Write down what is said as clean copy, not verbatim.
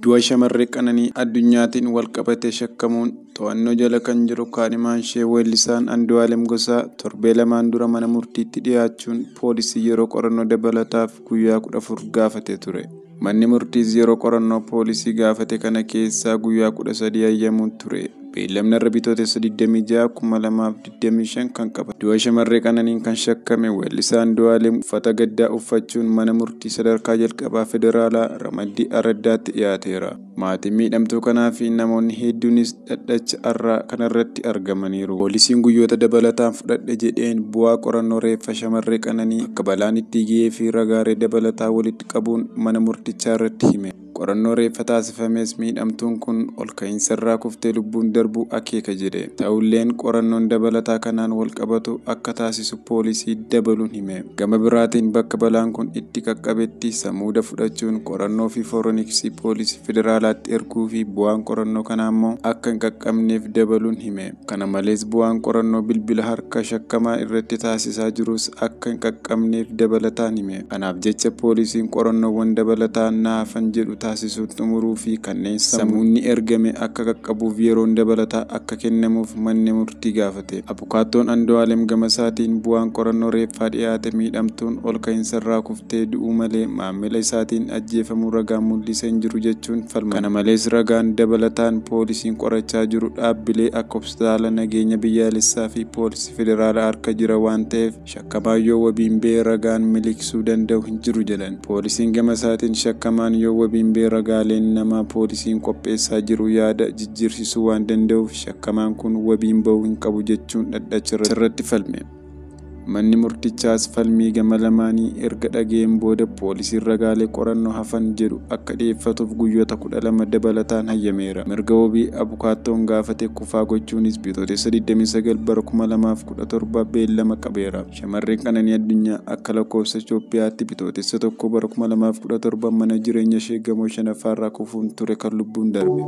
Du'a shamarree Qananii Addunyaatiin walqabatee shakkamuun to'annoo jala kan jiru kaadhimaan ishee weellisaan Andu'aalem Gosaa torbee lamaan dura mana murtiitti dhiyaachuun poolisii yeroo qorannoo dabalataaf guyyaa 14 gaafatee ture. Manni murtiis yeroo qorannoo poolisii gaafate kana keessaa guyyaa 13 hayyamuun ture. Beellamni har'a Bitootessa 26, 2025 kan qabate. Du'a shamarree Qananiin kan shakkame weellisaa Andu'aalem uffata gaddaa uffachuun mana murtii sadarkaa jalqabaa federaalaa ramaddii Araddaatti dhiyaateera. Maatiin miidhamtuu kanaa fi namoonni hedduunis dhaddacha har'aa kanarratti argamaniiru. Poolisiin guyyoota dabalataan fudhadhe jedheen bu'aa qorannoo reeffa shamarree Qananii bakka balaan itti ga'ee fi ragaalee dabalataa walitti qabuun mana murtichaa irratti hime. Qorannoo reeffa taasifames miidhamtuun kun ol ka'iinsarraa kuftee lubbuun darbuu akeeka jedhe. Ta'ulleen qorannoon dabalataa kanaan wal qabatu akka taasisu poolisii dabaluun hime. Gama biraatiin bakka balaan kun itti qaqqabetti samuuda fudhachuun qorannoo fi fooreniksii poolisii federaalaatti erguu fi bu'aan qorannoo kanaa immoo akka hin qaqqabneef dabaluun hime. Kana malees bu'aan qorannoo bilbila harka shakkamaa irratti taasisaa jirus akka hin qaqqabneef dabalataan hime. Kanaaf jecha poolisiin qorannoowwan dabalataa naafan jedhu taasisuun xumuruu fi kanneen samuudni ergame akka qaqqabuuf yeroon dabalataa akka kennamuuf manni murtii gaafate. Abukaattoon Andu'aalem gamasaatiin bu'aan qorannoo reeffaa dhiyaate miidhamtuun ol ka'iinsarraa kuftee du'uu malee maamila isaatiin ajjeefamuu ragaan mul'isee hin jiru jechuun falma. Kana malees ragaan dabalataan poolisiin qorachaa jiru dhaabbilee akka hospitaala nageenya biyyaalessaa fi poolisii federaalaa harka jira waan ta'eef shakkamaan yoo wabiin ba'e ragaan miliqsuu danda'u hin jiru jedhan. Poolisiin gamasaatiin shakkamaan yoo wabiin ba'e ragaaleen namaa poolisiin qopheessaa jiru yaada jijjiirsisuu waan danda'uuf shakkamaan kun wabiin ba'uu hin qabu jechuun dhaddacha irratti falme. Manni murtichaas falmii gama lamaanii erga dhaga'een booda poolisiin ragaalee qorannoo hafan jedhu akka dhiyeeffatuuf guyyoota 12 dabalataan hayyameera. Mirga wabii abukaattoon gaafate kufaa gochuunis Bitootessa 29 bara 2017 beellama qabeera. Shamarreen Qananii Addunyaa akka lakkoofsa Itoophiyaatti Bitootessa 1 bara 2017 mana jireenya ishee gamoo shanaffaarraa kufuun ture kan lubbuun darbe.